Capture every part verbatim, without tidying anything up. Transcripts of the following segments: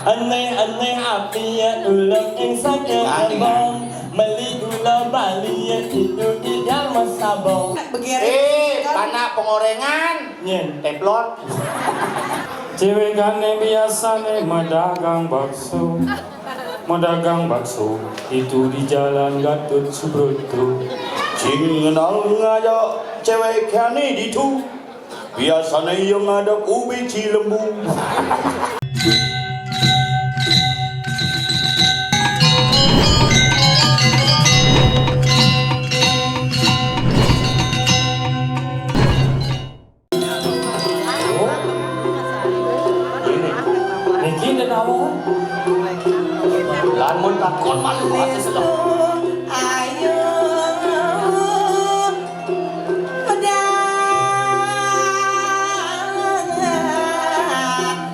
Aneh-aneh api ya ulun ing saking Embong. Meli gula Bali ya itu di Darmasabong. Begiring. Eh, panak pengorengan. Nyen. Teflon. Cewek aneh biasane medagang bakso. Medagang bakso itu di Jalan Gatot Subroto. Cing kenal ngajak cewek aneh ditu. Biasane yang ngadep ubi cilembu. Niki den awal. Lamun takon malu ati sedeng. Ayo.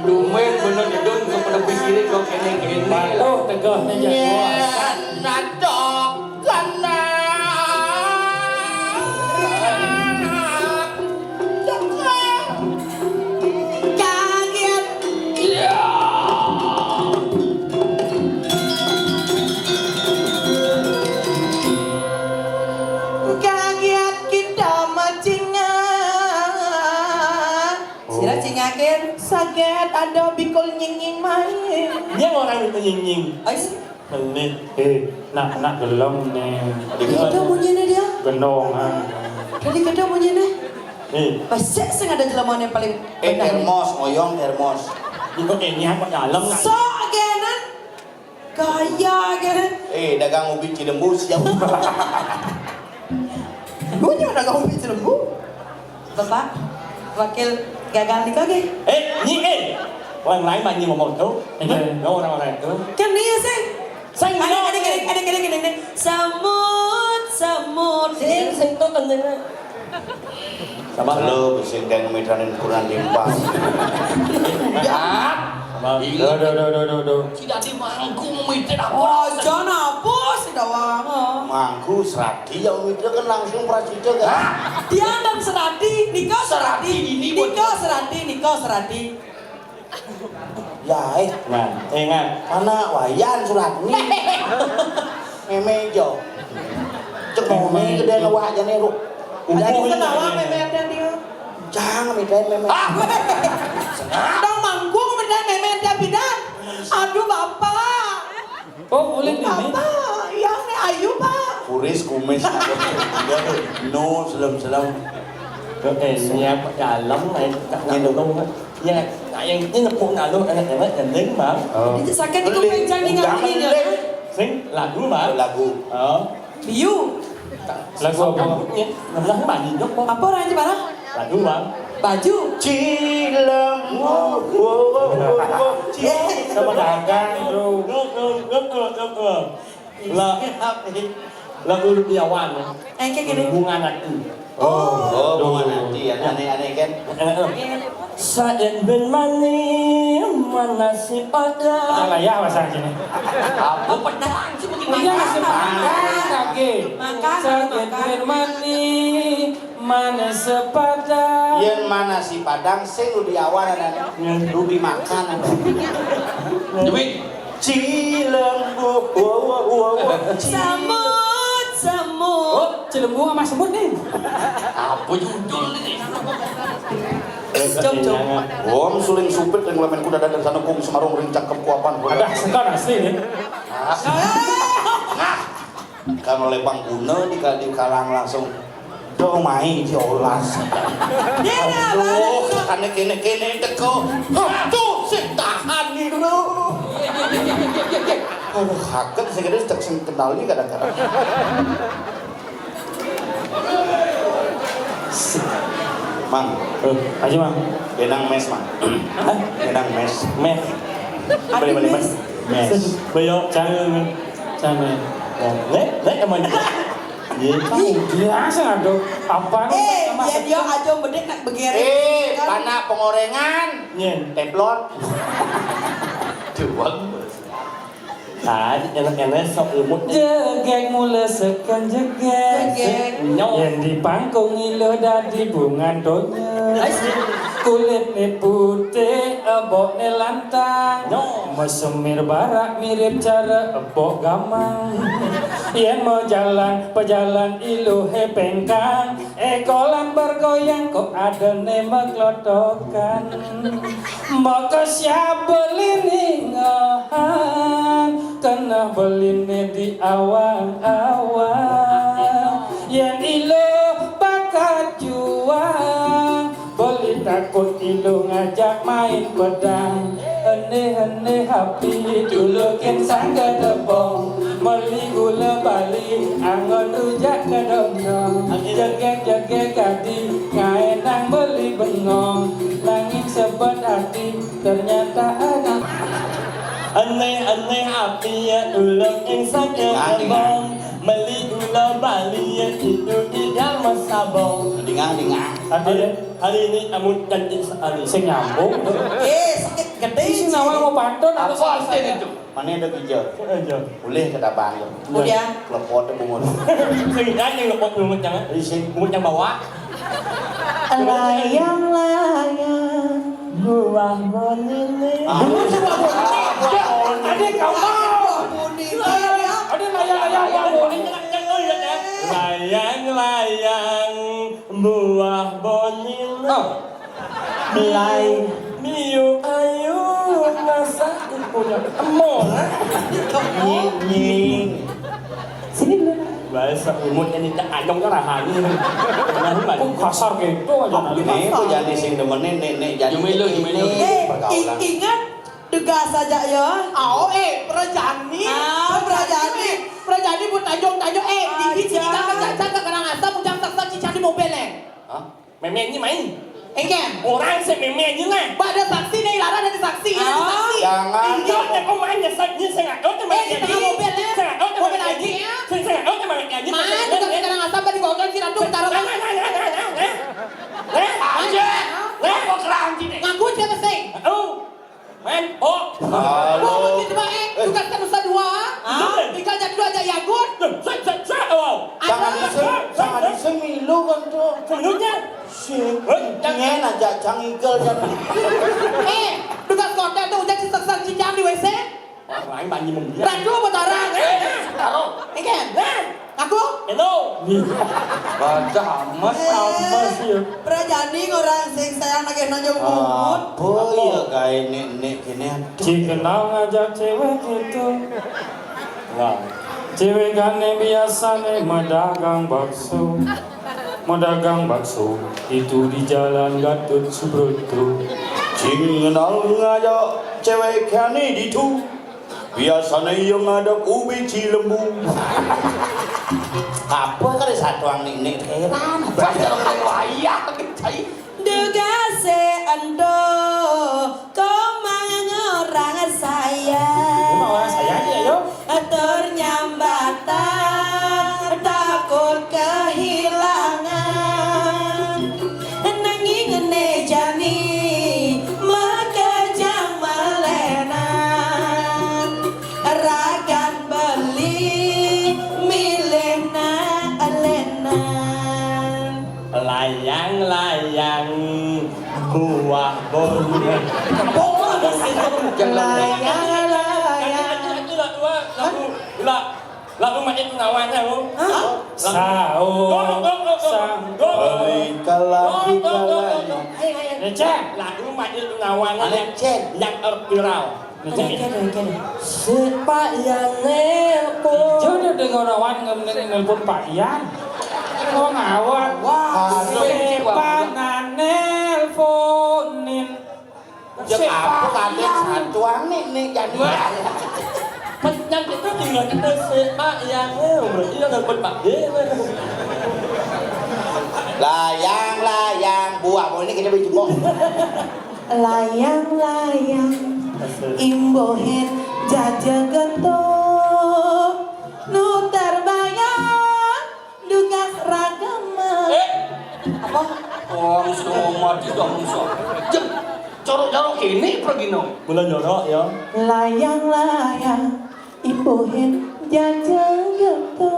Dumen bener didun ke penepi sirik kok kene-kene. Batuh tegeh ne jagoan. Nadok kena. Kaget. Kaget kita macingan. Sira cingakin. Saget ada bikul nyinging main. Dia orang itu nyinging. Ais. Menit. Eh, nak, nak gelem nih. Tadi kata bunyinya dia. Gendongan. Tadi kata bunyinya. Eh. Pasti sing ada jelema yang paling Eh, benar. Termos, ngoyong termos. Itu kayaknya apa dalam nak? Sok genan. Gaya genan. Eh, dagang ubi cilembu siap. Dunya dagang ubi cilembu. Bapak, wakil gagal nih kok, eh? Eh, nyi, eh. Orang lain mah nyi ngomong tuh. Iya. Orang-orang itu. Kan dia sih. Saya ada, ada, ada, ada, ada, ada. Semut, semut. Sing, sing tuh kenceng. Sama. Lo bisa kayak ngemitranin kurang timpang. Ya. Sama. Duh, duh, duh, duh, duh, duh. Tidak dimangku memitir apa? Oh, jangan apa sih doang. Mangku serati yang memitir kan langsung pracita kan? Dia dan serati, Niko serati, Serati ini buat Niko serati, Niko serati. Ya, eh. Nah, ingat. Mana Wayan Suratni? Meme jo. Cek mau meme gede awak jane ru. Udah Ada itu. Senawa meme ada dia. Jangan meme meme. Ah. Dong manggung meme meme ada bidan. Aduh, Bapak. Oh, boleh ini. Bapak, yang nih ayu, Pak. Kuris kumis. No, selam-selam. Oke, siap dalam, eh, tak Ini. Nanggung. Ya, nah, yang ini nepuk nalo, enak-enak, gending, Bang. Oh. Itu sakit itu Boleh. Kencang nih Jangan ngambilnya. Deh. Sing, lagu, Bang. Lagu. Oh. Biu. Lagu apa? Ya, nggak mandi dong, Bang. Apa orang aja, Bang? Lagu, Bang. Baju. Cilem. Wow, wow, wow, wow, wow. Sama dagang, bro. Lah, lagu Rupiawan. Eh, kayak gini. Bunga Nati. Oh, oh, bunga Nati, ya, aneh-aneh kan? Saen ben mani mana si pada. Salah ya bahasa sini. Apa pedang sih begini? Iya, si makan lagi. Makan, Saen makan. Ben mani mana sepada. Yen mana si Padang sing Rupiawan ada. Rupi makan ada. Duit. Cilem, oh, oh, oh, oh, oh, cilem. Semut, semut. Oh, Cilembu sama semut nih. Apa judul ini? Cok, cok. Om suling supit yang lemen kuda dan sana kum semarung ring cakep kuapan. Ada sekarang asli nih. Kan oleh Bang Guna di, di kalang langsung. Dong mai diolas. Dia nggak Aduh, balik. Kane kene-kene teko. Aduh, sing tahan nih lu. Aduh, kaget sing gede cek sing kenali kadang-kadang. Mang. Eh, aja, Mang. Benang mes, Mang. Hah? Benang mes. Mes. Beli, beli, mes. Mes. Mes. Beli, yuk, jangan. Jangan. Nek, nek, emang. Iya, Mang. Biasa, aduh. Apa? Eh, ya dia aja medek nak begerik. Eh, kan? Panak pengorengan. Nyen. Teflon. Doang. Ah, enak-enak sok lumut. Jegek mula seken jegek. Jegek. Nyok. Yang di pangkung ngilu dadi bungan donya. Ais. Kulitné putih, ébokné lantang. Nyo. Masemir barak mirip cara ébok gamang. Yén mau jalan, pejalan iluhé péngkang. Ékolan bergoyang kok adané maklotokan. Maka siapa lini ngahan, kena beliné di awang-awang. Yén iluh bakat juang, beli takut iluh ngajak main pedang. Enéh-enéh api, tulukin sangga tepong. Meli gula bali, angon rujak kedondong. Jegek-jegek adi, ngaénang meli bengong. Nanging sebet ati, ternyata ada. Enéh-enéh api, ya tulung ing sangga tepong. Meli gula bali, ya itu tidak mesabong. Dengar, dengar. Hari, hari ini kamu cantik sekali. Sing nyambung. Eh, sakit gedé. Sing nawang mau pantun atau apa artinya itu? Mana ada bijak? Aja. Boleh ke tabang tu. Kemudian? Kelepot tu bungut. Sing jangan yang lepot bungut jangan. Risik. Bungut yang bawa. Layang-layang buah bonile. Ah. Ada gambar. Ada layang-layang buah bonile. Layang-layang buah bonile. Oh. Belai. Miu ayu masak ipunya. Emo. Nying, nying. Sini dulu. Bahasa umut ini tak anyong kan rahani. Nah, ini. Kok kasar gitu aja. Aku ini aku jadi sing demen nek, nek jadi. Jumilo, jumilo. Eh, pergaulan. Ingat, dugas aja ya. Oh, eh, perajani. Ah, perajani. Perajani buat tanjung-tanjung. Eh, di sini kita kerja ke Karangasem, ujang saksa cicak di mobil, eh. Hah? Mémé nyi main. Engken. Orang sing mémé nyi lah. Ba ada saksi, dari lara ada saksi, ada saksi. Jangan. Iyo, nek kau main nyesek nyi sing ada tu. Eh, di tengah mobil, eh. Sing ada tu. Mobil lagi, ya. Sing sing ada tu main nyi. Main tukang sekarang asam tadi kau kan si Ratu taruh. Nah, nah, nah, nah, nah, nah. Nah, aja. Nah, kau kerang sini. Ngaku siapa sih? Oh. Men, oh. Halo. Wah, gitu, Bang, eh, tugas kan usah dua. Ah? Ika jadi dua aja ya, Gun. Loh, saya, saya, saya, oh. Jangan disem-, jangan disemilu kan tu. Semilunya? Sing. Eh, jangan. Ingin aja cang igel kan. Eh, tugas konten tu udah diseksek cicang di W C. Orang lain banyak membiak. Ratu apa tarang? Eh, eh, taruh. Ikan. Nah. Aku? Hello. Baca amas, amas ya. Prajani orang sing sayang nagih nanya bungut. Apa ya gaé nek-nek kene? Cik kenal ngajak cewek gitu. Wah. Cewek gane biasane medagang bakso. Medagang bakso itu di Jalan Gatot Subroto. Cik kenal ngajak cewek gane ditu. Biasane yo ngadep ubi cilembu. Apa kare satuang nek-nek heran. Wayah cai. Dugase ento komang orang saya. Ini mah orang saya aja, yo. Atur nyambatan takut kehilangan. Nanging ne jani makejang melenan. Ragan beli milih nak lenan. Layang-layang buah bolu. Layang-layang. Lagu, lagu, lagu, lagu Mak Id Gunawan, lagu. Hah? Lagu. Sahur. Go, go, go, go. Sahur. Go, go, go. Beli kalah, go, go, go, go, go. Ayo, ayo. Lecet. Lagu Mak Id Gunawan. Lecet. Yang viral. Kene, kene, kene. Sik Pak Yan nelpon. Jodoh dengan orang nge-, nge-, nelpon Pak Yan. Wong awak. Wah, sik Pak Yan nelponin. Cek apa kate satuan nih, nih, jadi. Wah. Penyakit itu tinggal kita sik Pak Yan, eh, berarti yang nelpon Pak Yan. Layang, layang, buah, mau ini kita beli jumbo. Layang-layang, imbuhin jaja gento, nu terbayang dugas ragama. Eh, apa? Wong sudah mati, sudah musuh. Jep, jorok-jorok ini pergi, no. Bulan jorok, ya. Layang-layang, imbuhin jaja gento,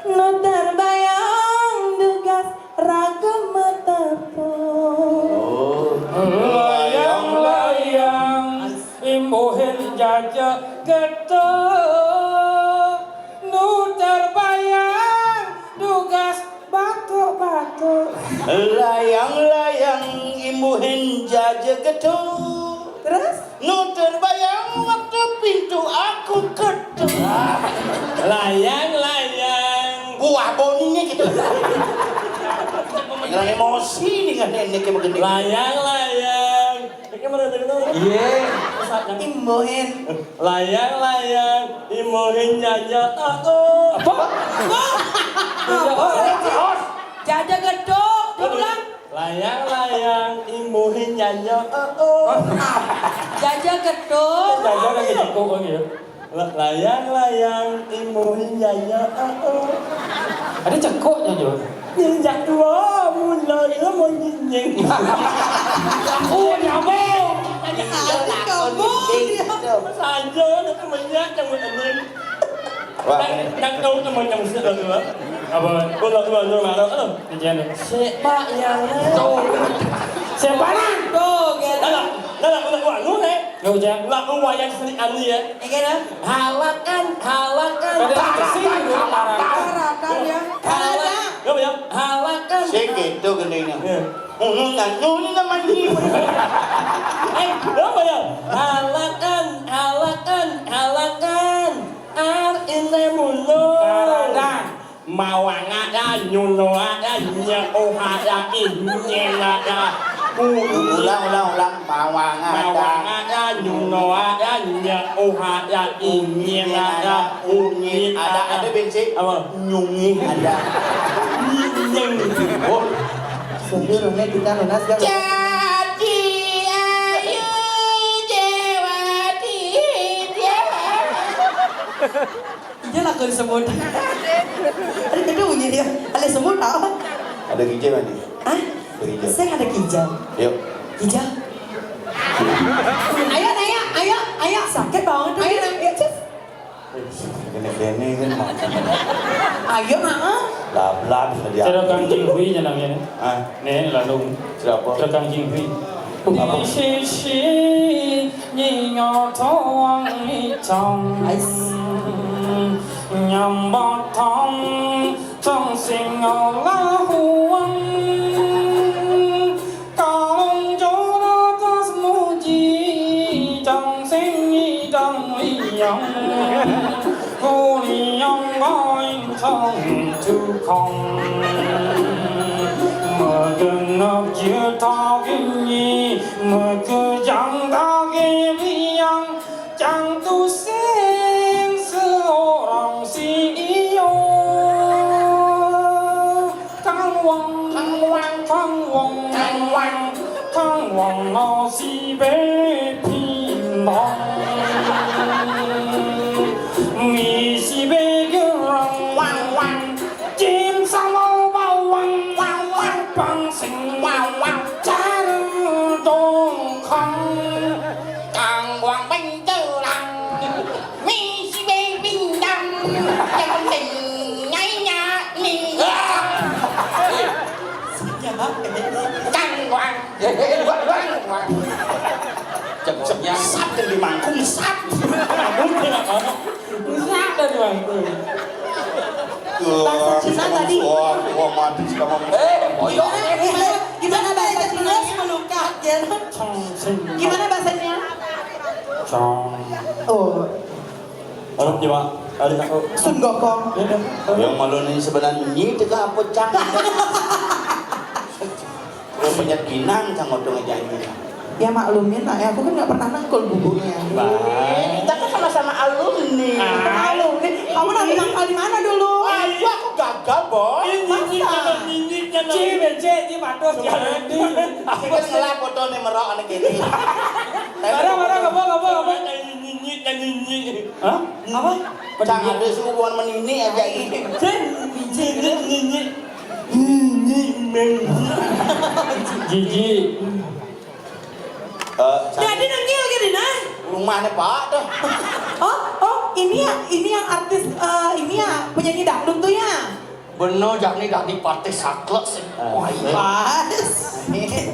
nu terbayang dugas ragama tepung. Jajak getug, nu terbayang dugas batuk-batuk. Layang-layang imbuhin jajak getug. Terus? Nu terbayang waktu pintu aku ketuk. Layang-layang. Buah boninya gitu. Jangan emosi dengan nenek kayak begini. Layang-layang. Iya. Imbuhin. Layang-layang, imbuhin jajak, oh, oh. Apa? Jajak, oh, oh. Jajak getug, ulang. Layang-layang, imbuhin jajak, oh, oh. Jajak getug. Jajak lagi cukup lagi ya. La-, layang-layang, imbuhin jajak, oh, oh. Ada cekoknya, Jo. Ninjak dua, mulai lo mau nyinjing. Oh, nyambung. Ada kamu dia. Saja, ada temennya, temen-temen. Wah. Dan, dan tahu temen yang mesti ada dua. Apa? Ulah dua, dua, marah, eh. Jangan. Si Pak yang. Tuh. Siapa nih? Tuh, kan. Dalam, dalam, ulah, ulah, lu, eh. Lu, Jang. Lagu wayang seni Ani ya. Iya, dah. Halakan, halakan. Pada sini dulu, halakan. Halakan, ya. Halakan. Ya, ya. Halakan. Sing gitu gendengnya. Iya. Ngomong nggak nyun namanya. Eh, apa ya? Halakan, halakan, halakan. Ar ine muno. Halakan. Mawang ada, nyuno ada, nyeuh ada, inyen ada. U-, ulang, ulang, ulang. Mawang ada. Mawang ada, nyuno ada, nyeuh ada, inyen ada, unyit ada. Ada, ada bensin. Apa? Nyungih ada. Nyungih. Oh. Sendiri, ini kita lunas, Jang. Jadi ayu Dewa Ditya. Ija lagu semut. Ada kedua bunyi dia. Ada semut apa? Ada kijil, Mani. Hah? Ada kijil. Saya ada kijil. Yuk. Kijil. Ayo, ayo, ayo, ayo. Sakit banget tuh. Ayo, ayo, cus. Kene-kene kan makan. Ayo, heeh. Lablab sudah dia. Cara Kang Jing Hui jenangnya. Ah. Nih, lalu. Siapa? Cara Kang Jing Hui. Apa? Di sisi nyinya tawang icang. Ais. Nyambatang tang sing olah uang. Kalung jora tas muji tang sing idang liang. Kuliang bain tang tukang. Megenap je tagi, mekejang tagi liang. Chang tu sing seorang si iyo. Kang wang, kang wang, kang wang, kang wang, kang wang no si be pin bong. Mi si be gerang wang wang. Chim sang lo bao wang wang wang. Pang sing wang wang. Char dong khang. Kang wang bánh chư lăng. Mi si bê bình đẳng. Yang penting nhảy nhả mi. Căng ngoan. Căng ngoan. Căng ngoan. Sắp trên đi màn khung sắp. Sắp trên đi màn khung. Bahasa Cina tadi. Wah, wah, mati sama. Eh, boyok. Gimana, gimana bahasa Cina? Melukat, ya. Gimana bahasanya? Oh. Orang Jawa, ada satu. Sun Gokong. Ya, ya. Yang malu ni sebenarnya nyi teka apa cang? Lu penyet ginang cang odong aja ini. Ya maklumin lah, ya, aku kan nggak pernah nangkul bubunya. Bah. Kita kan sama-sama alumni. Ah. Alumni. Kamu nanti nangkal di mana dulu? Ayo, aku gagal, Bos. Ini, ini, masa? Ini, ini, ini. Ci, becek, ci, patus, ci, nanti. Kita ngelah foto nih merok anak ini. Marah, marah, apa, apa, apa? Nyinyit, nyinyit. Hah? Apa? Cang ada subuhan menini aja ini. Cing, cing, nyinyit. Nyinyit, nyinyit. Jijik. Eh, Cang. Jadi nengil gini, nah. Rumahnya Pak tuh. Oh, oh, ini ya, ini yang artis, eh, ini ya, penyanyi dangdut tuh ya. Bener, jani dadi partai saklek sih. Ah. Wah, iya. Pas.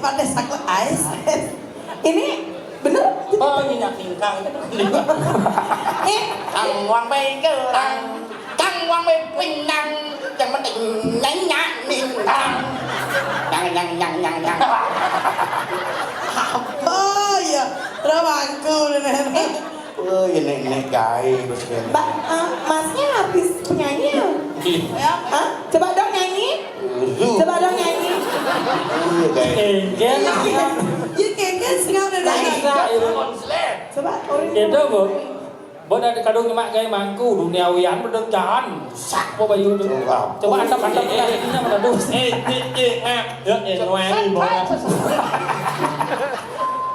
Partai saklek, ais. Ini Oh, nyenyak ningkang. Eh, kang wang bae gelang, kang wang bae pinang, yang penting nyenyak ningkang. Nyang, nyang, nyang, nyang, nyang. Apa ya? Ora mangku, Nenek. Oh, ya nek-nek gae, Bos Ken. Mbak, eh, masnya habis penyanyi ya? Iya. Hah? Coba dong nyanyi. Coba dong nyanyi. Iya, guys. Kengken. Iya, kengken, sing ada nyanyi. Bisa, iya. Coba, Orin. Itu, Bu. Bu, dari kadung nyemak kayak mangku, duniawian, bedeng jahan. Sak, Bu, bayu itu. Coba. Coba, antap, antap, antap, ininya mana, tuh? Eh, eh, eh, ngap. Ya, eh, nuangi, Bu.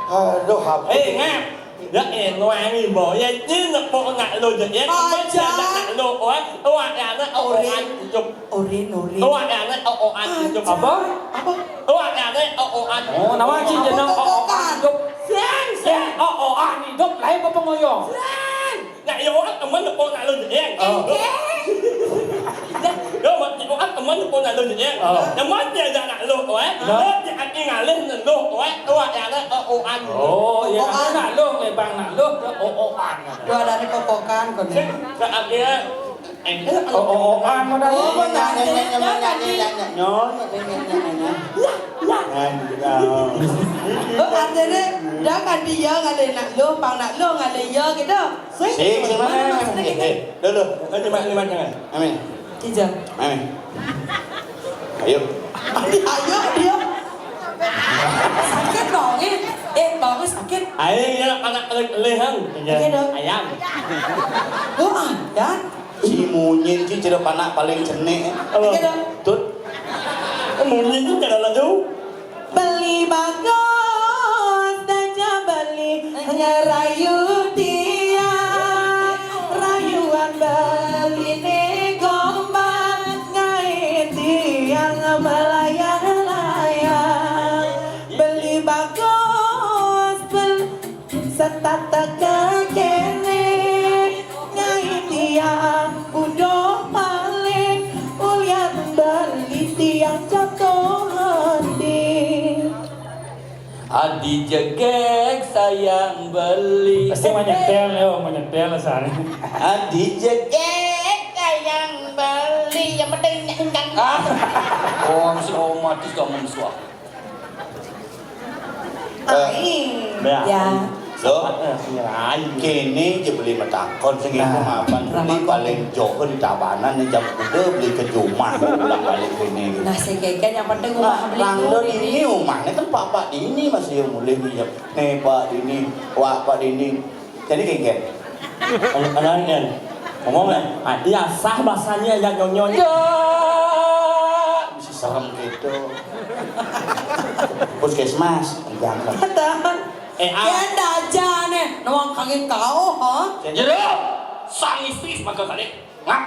Aduh, apa? Eh, ngap. Ya, eh, nuangi, Bu. Ya, ini nepuk nak lu, ya. Aja. Teman siapa nak lu, oh, eh? Awak ya, nak, oh, Orin. Hidup. Orin, Orin. Awak ya, nak, oh, oh, ah, hidup. Apa? Apa? Awak ya, nak, oh, oh, ah. Oh, nama sih jeneng, oh, oh, ah, hidup? Siang, siang. Oh, oh, ah, hidup. Lain apa ngoyong? Siang. Nak yo teman ko nak lu je. Oh. Yo mak yo teman ko nak lu je. Oh. Teman dia nak lu, eh. Nah. Dia aki ngalih nak lu, eh. Awak ya, nak, oh, oh, an. Oh, ya, oh, oh, an. Nak lu, lebang nak lu, oh, oh, an. Tu ada ni kokokan ko ni. Nak aki, eh. Oh, oh, oh, an, mana? Oh, nyanyi, nyanyi, nyanyi, nyanyi, nyanyi. Nyanyi, nyanyi, nyanyi. Ya, ya. Nyanyi, nyanyi. Oh, artinya dah kan dia ngalih nak lu, pang nak lu ngalih ya gitu. Sing, sing mana? Mana maksudnya gitu? Eh, eh, dulu. Ayo, mak, mak, jangan. Amin. Cijang. Amin. Ayo. Ayo dia. Sakit bawangnya. Eh, bawangnya sakit. Ayo, ya, anak lehang. Iya dong. Ayam. Oh, ayam. Si Munyin ki jeruk anak paling cenik. Apa? Iya dong. Tut. Munyin itu cara lagu. Beli bagus, daja beli, ngerayu tiang, rayuan beli ne gombal, ngai tiang melayang-layang. Beli bagus, beli setateke kene, ngai tiang budoh paling, ulian beli tiang jatuh hati. Adi jegeg sayang beli. Pasti mau nyetel, yo, mau nyetel sana. Adi jegeg sayang beli, yang penting nyanyikan. Ah. Oh, si Oma tuh suka mensuak. Eh, Aing. Ya. Lo, eh, sing lain. Kene je beli metakon sing itu mapan beli paling jauh di Tabanan nih jam kuda beli ke rumah pulang balik kene. Nah, si Keken yang penting rumah beli dulu ini. Ini rumahnya kan Pak Pak Dini masih yang mulai minyak. Nih Pak Dini, Wak Pak Dini. Jadi Keken. Kalau kenal kan, ngomong ya, ah, dia sah bahasanya ya nyonyo. Ya, mesti serem gitu. Puskesmas, jangan. Kata, eh, ah. Kenda aja nih, nawang kangin kau, ha? Jero, sang istri semaga kali. Ngap.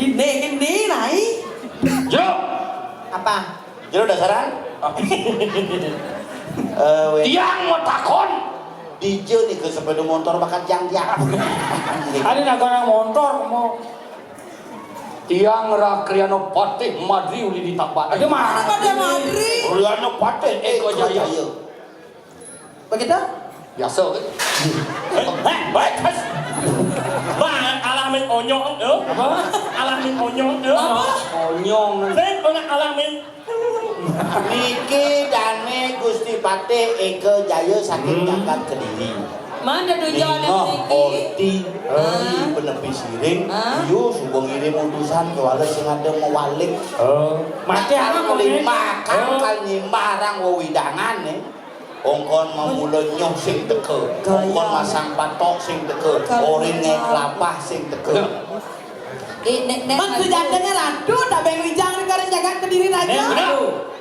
Dine, dine, nai. Jero. Apa? Jero dasaran. Eh, we. Tiang mau takon. Dije nih ke sepeda motor bakat jang-jang. Ada nak orang motor mau. Tiang Rakriano Patih Madri uli ditabak. Ada mana? Ada Madri. Kriano Patih Eko Jaya. Begitu? Biasa kan? Eh, eh, baik, Mas. Bang, alamin onyong, yo. Apa? Alamin onyong, yo. Apa? Onyong. Saya pernah alamin. Niki dane Gusti Patih Eka Jaya saking Jagat Kediri. Mana tujuan niki? Oti, oti, penepi siring, yo suba ngirim utusan ke wales sing ada mewalik. Oh, mati anak kali makan kal nyimbah arang wewidangan, eh. Ongkon mamula nyoh sing teka, ongkon masang patok sing teka, orin ngai kelapah sing teka. Eh, nek, nek, man sejatine ratu tak beng wijang di karang jagat Kediri raja. Nek, nek,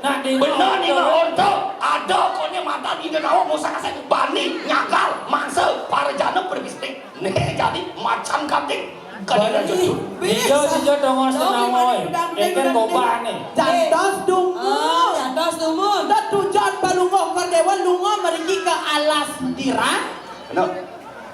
nak di bener ni mah onto, ada kone mata di denawa musa kasai bani nyagal mangsa para jana berbistik. Nek jadi macan katik. Kadang jujur. Ijo, ijo, dongos tenang, woi. Eker gobah nih. Jantos dumun. Ah, jantos dumun. Tetujon palungguh kerdewa lunga meriki ke alas dirang. Bener.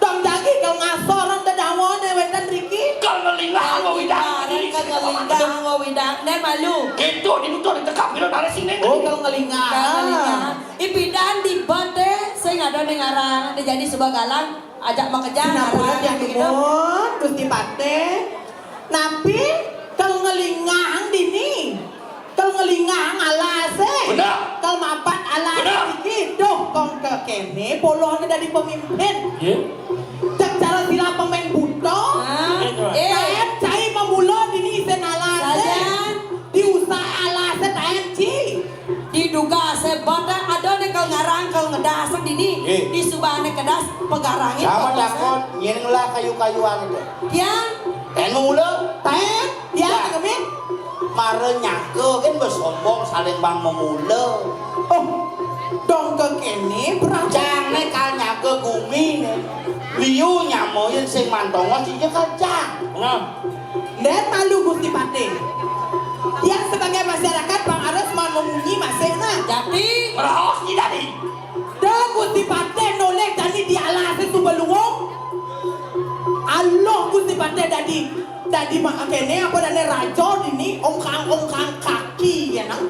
Tong jagi kau ngasor orang dedawane wetan riki. Kau ngelingah wewidangan diri. Kau ngelingah wewidangan. Dan malu. Itu di mutu ditekap bila dari sini. Oh, kau ngelingah. Kau ngelingah. Ipidan di bate Sing ada ning ngaran, jadi suba galang, ajak makejar. Sinampura ngaran tiang gitu. Nuwun, Gusti Patih. Napi kal ngelingang dini? Kal ngelingang alas, eh. Bener. Kal mapat alas. Bener. Iki, duh, kong kekéné, poloné dadi pemimpin. Iya. Cak cara sila pemain buta. Ah, eh. Taén cai mamula dini isin alas, eh. Sajan. Diusah alas, eh, taén ci. Diduga sebab ada né kal ngarang, kal ngedas dini. Eh. Di subané kedas, pegarangin. Sama pedas, takon, eh. Nyén ngelah kayu-kayuan itu. Tiang. Taén mamula. Taén. Tiang, ya. Ngemin. Mara nyaga kan besombong saling bang mamula. Oh, dong kekéné berarti. Jang né kal nyaga gumi né. Liu nyamain sing mantongos ija kal jang. Nah. Ndak malu Gusti Patih. Tiang sebagai masyarakat bang harus mau memunyi masih nah. Jati. Meraos tidak di. Dah Gusti Patih noleh tadi di alas itu beluung. Allah Gusti Patih tadi. Dadi ma-, kéné apa dané raja dini, ongkang-ongkang kaki, ya, nang.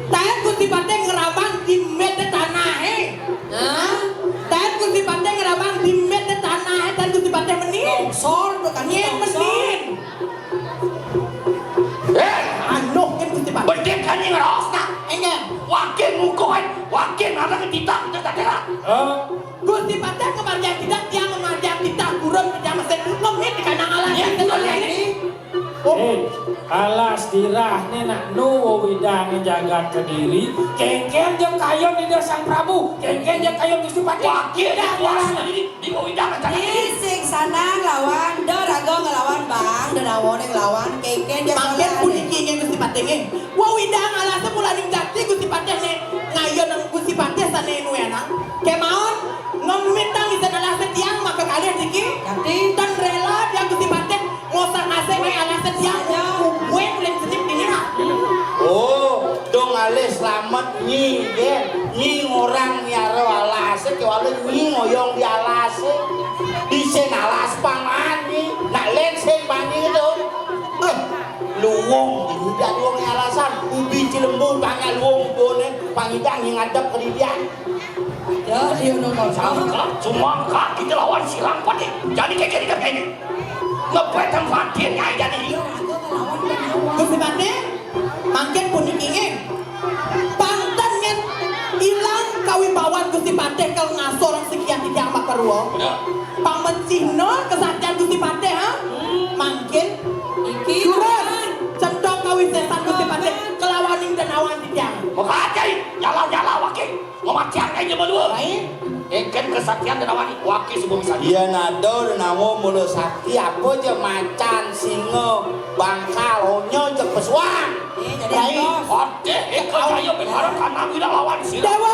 Taén Gusti Patih ngerabang di mit tanahé. Hah? Taén Gusti Patih ngerabang di mit tanahé, taén Gusti Patih meni. Longsor, tuh kan, nyén longsor. Meni. Eh, anu, nyén Gusti Patih. Bedit kan nyén ngeros, nah. Enggak. Wakin muka, eh. Wakin ada ketitak, kita tak kira. Eh? Gusti Patih kemargian tidak, tiang kemargian tidak, gurun tidak mesti ngemit di kandang alas. Iya, betul, ya, ini. Oh. Eh, alas dirah né nak nu wewidangan jagat Kediri, kéngkén jeng kayun Ida Sang Prabu, kéngkén jeng kayun Gusti Patih. Wah, iya, tidak, iya, jelas. Ini, ini wewidangan jagat Kediri. Ih, sing sanang lawan, da raga ngelawan bang, da nawa né ngelawan, kéngkén jeng. Mangkin puniki nggih Gusti Patih nggih. Wewidangan alas mulaning jati Gusti Patih né, ngayun Gusti Patih sané nuénang. Kémaon, ngemitang isin alas tiang maka kalih niki. Ganti. Tan rela tiang Gusti Patih ngosang asih ngai alas tiang. Ya. Kubuin uling senip dini, nah. Oh, dong alih selamat nyi, nggih. Nyi ngorang miara alas, kéwala nyi ngoyong di alas. Di isin alas paman nyi. Nak lén sing bani gitu. Eh, luwung, di muda luwung alasan. Ubi cilembu, tangga luwung, boné, pangidang yang ngadep ke didian. Ya, iya, nonton. Sangka, cuma kaki lawan silang Patih. Jadi kayak gini, kayak gini. Ngebet tempat dia nyai jadi. Gusti Patih, mangkin puniki nggih. Panten nggih ilang kawibawan Gusti Patih kal ngasuh sekian tiang makarua. Ya. Pang mencihna kesaktian Gusti Patih, ha? Hmm. Mangkin. Iki. Terus, cendok kawisésan Gusti Patih kelawaning denawan tiang. Makajai, nyala-nyala, waki. Mamatian aja mah dua. Lain. Engkén kesaktian denawan waki sebelum saja. Iya, nado denawa mula sakti, apa aja macan, singa, bangkal, onya, jeg pesuang. Eh, jadi lain. Bos. Oke, engkén ayo berharap karena udah lawan sila. Dewa